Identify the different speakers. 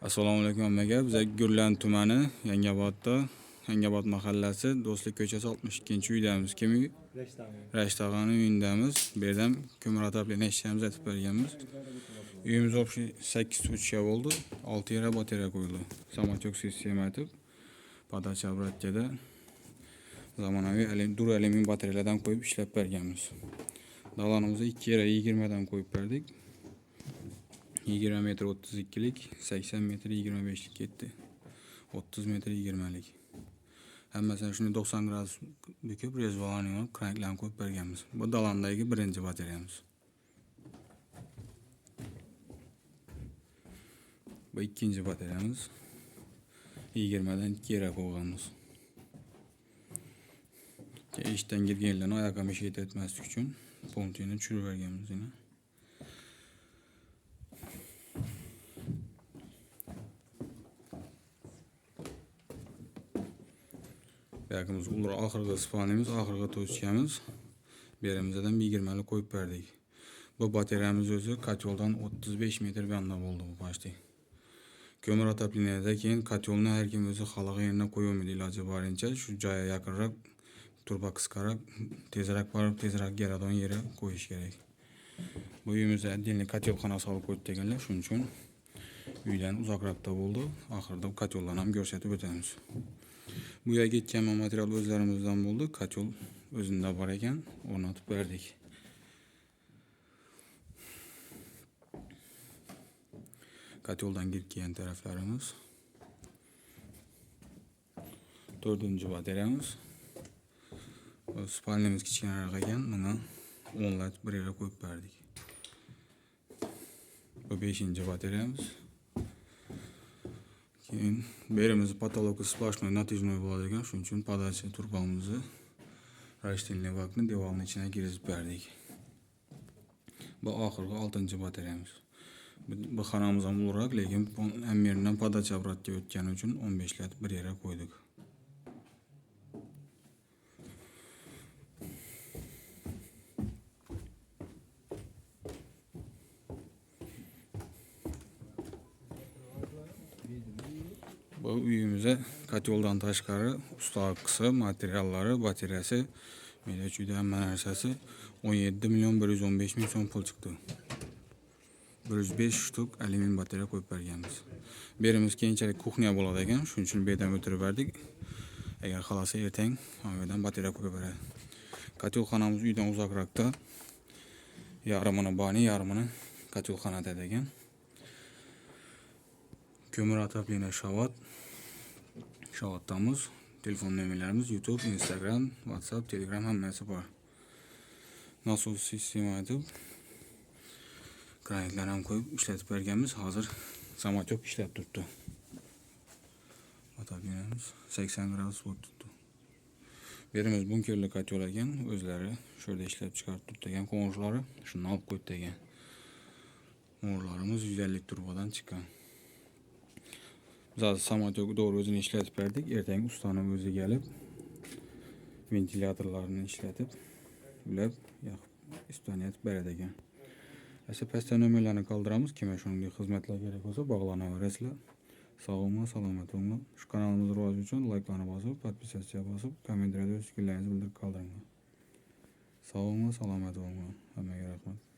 Speaker 1: Assalomu alaykum hammaga. Biz Gurlan tumani, Yangiobodda, Yangiobod mahallasi, Do'stlik ko'chasi 62-uydamiz. Kim uy? Rashid og'ani uyindamiz. Bu yerdan ko'mir отопление ishlaymiz aytib berganmiz. Uyimiz общий 8 tochka bo'ldi. 6 yera batareya qo'yildi. Самотек sistema aytib, подача обраткада zamonaviy dur alyumin batareyalardan qo'yib ishlab berganmiz. Dalanimizda 2 yera 20 dan qo'yib berdik. 20 metr 32lik, 80 metr 25lik ketdi. 30 metr 20lik. Hammasini shuni 90 gradus bukib, rezvalarni olib, kraniklarni qo'yib berganmiz. Bu dalandagi birinchi batareyamiz. Bu ikkinchi batareyamiz. 20 dan 2 yera qo'yganmiz. Eshikdan kirganlarni oyoqqa mishit etmaslik uchun pontini tushirib berganmiz yine. Buyog'imiz oxirgi spalnimiz, oxirgi tochkamiz. Bu yerimizdan 20lik qo'yib berdik. Bu batareyamiz o'zi koteldan 35 metr buyonda bo'ldi bu почти. Ko'mir отоплениеda keyin kotelni har kim o'zi xohlagan yerine qo'yavermaydi iloji boricha. Shu joyga yaqinroq turba qisqaroq, tezroq borib, tezroq keladigan yere qo'yish kerak. Bu uyimizda отдельный kotelxona solib qo'ydi deganlar, shuning uchun uydan uzoqroqda bo'ldi. Oxirida bu kotellarni ham ko'rsatib o'tamiz. Bu yerga ketgan material o'zlarimizdan bo'ldi. Kotel o'zida bor ekan, o'rnatib berdik. Koteldan kirib kelgan taraflarimiz. 4-batareyamiz. Spalnimiz kichkinaroq ekan, buni 10 bir yerga qo'yib berdik. Bu 5-batareyamiz. Keyin bu yerimiz potoloki сплошной натяжной bo'ladi ekan, shuning uchun подача turbamizni расширительный bakni devorning ichiga kirgizib berdik. Bu oxirgi 6-batareyamiz. Bu xonamiz ham ulug'roq, lekin hamma yeridan подача обратga o'tgani uchun 15 lat bir yerga qo'ydik. Bu uyimizda koteldan tashqari usta haqqisi, materiallari, batareyasi, melach uyda hamma narsasi 17 million 115 ming so'm pul chiqdi. 105 shtuk alyumin batareya qo'yib berganmiz. Bu yerimiz keyinchalik kuxnya bo'ladi ekan, shuning uchun bu yerdan o'tirib berdik. Agar xohlasa ertang bu yerdan batareya qo'yib beradi. Kotelxonamiz uydan uzoqroqda. Yarmini bani, yarmini kotelxonada degan. Ko'mir отопление Shavat. Shavatdamiz. Telefon nomerlarimiz YouTube, Instagram, WhatsApp, Telegram hammasi bor. Nasos sistema aytib, kraniklarni ham qo'yib ishlatib berganmiz. Hozir samotyok ishlab turibdi. Отоплениemiz 80 gradus bo'lib turibdi. Bu yerimiz bunkerli kotel ekan, o'zlari shu yerda ishlab chiqarib turibdi ekan, qo'ng'irlari shuni olib qo'yibdi ekan. Qo'ng'irlarimiz 150 turbadan chiqqan. Biz hozir samotyok to'g'ri o'zini ishlatib berdik. Ertaga ustaning o'zi kelib ventilyatorlarni ishlatib, ulab, yoqib, ispaniyatib beradi ekan. Esa pastda nomerlarni qoldiramiz. Kimga shunday xizmatlar kerak bo'lsa, bog'lanaverasizlar. Sog' bo'linglar, salomat bo'linglar. Shu kanalimiz rivoji uchun layklarni bosib, podpisatsiya bosib, kommentariyada o'z fikrlaringizni bildirib qoldiringlar. Sog' bo'linglar, salomat bo'linglar. Hammaga rahmat.